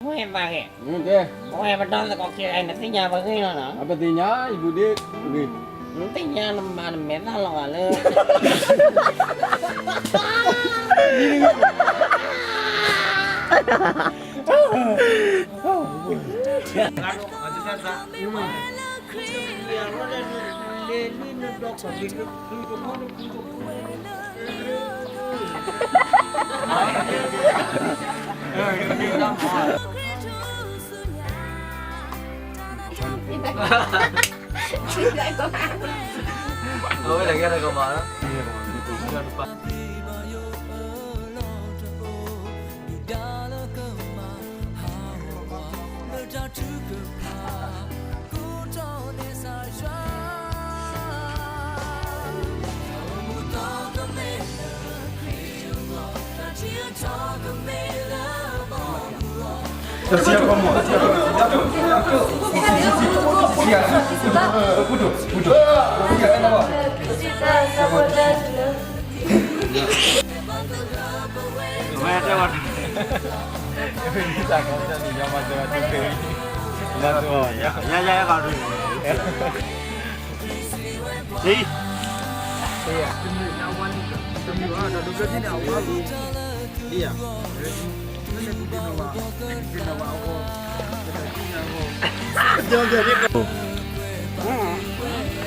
မ့ၢ်ဘၣ်ဂ့ၤ, တဲ, ပဝဲပဒီသကိးခံဂၤ နသ့ၣ်ညါပဂ့ၢ်လီၤနီၤ. အပသ့ၣ်ညါ ယဘူးဒ့ဂ့ၤ, နသ့ၣ်ညါနမၤနမဲာ်သၣ်လီၤဂာ်လၢ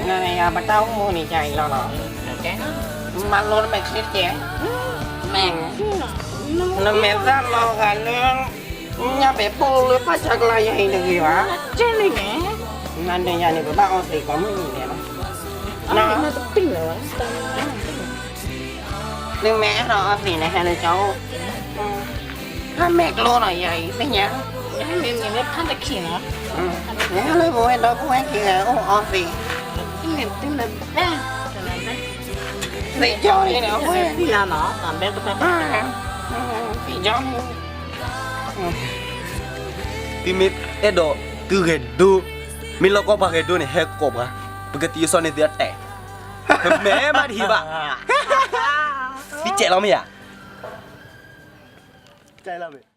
နန့ၣ်ယၤပတၢ်အိၣ်မူန့ၣ်ယၤအံၤလီၤနီၤ, မၤလိနမဲာ်ချံတက့ၢ်, နမဲာ်သၣ်လီၤဂာ်လၢ ညၣ်ပဲာ်ဘိၣ်လၢပၢ်ဆါကျါယၤအံၤတဂ့ၤဘၣ်, နန့ၣ်ယၤန့ၣ်ပဘၣ်အီသံးကိးမုၢ်နံၤန့ၣ်လီၤ, သုမ့ၢ်အဲၣ်ဒိးအီသံးန့ၣ် ဟဲလၢကၠီအိၣ်, ဖးမဲာ်ကျိနီၤယၤအံၤသ့ၣ်ညါ, နဟဲလၢပဝဲဒီပုၢ်ဝဲၢ်ခံဂၤအိၣ်အီသံး, သ့ၣ်ကၠီန့ၣ်, သ့ၣ်ကၠီန့ၣ်, သုမ့ၢ်အဲၣ်ဒိးသုဂဲၤဒိ, မ့ၢ်လီၢ်ကီၢ်ပှၤဂဲၤဒိန့ၣ် ဟဲကိးပှၤ, ပကသံအစီန့ၣ်သုအတဲာ်, ပမဲာ်မးတဟံးဘၣ်, သုကဲးလီၤမ့ၢ်ဧါ, ကဲးလီၤမ့ၢ်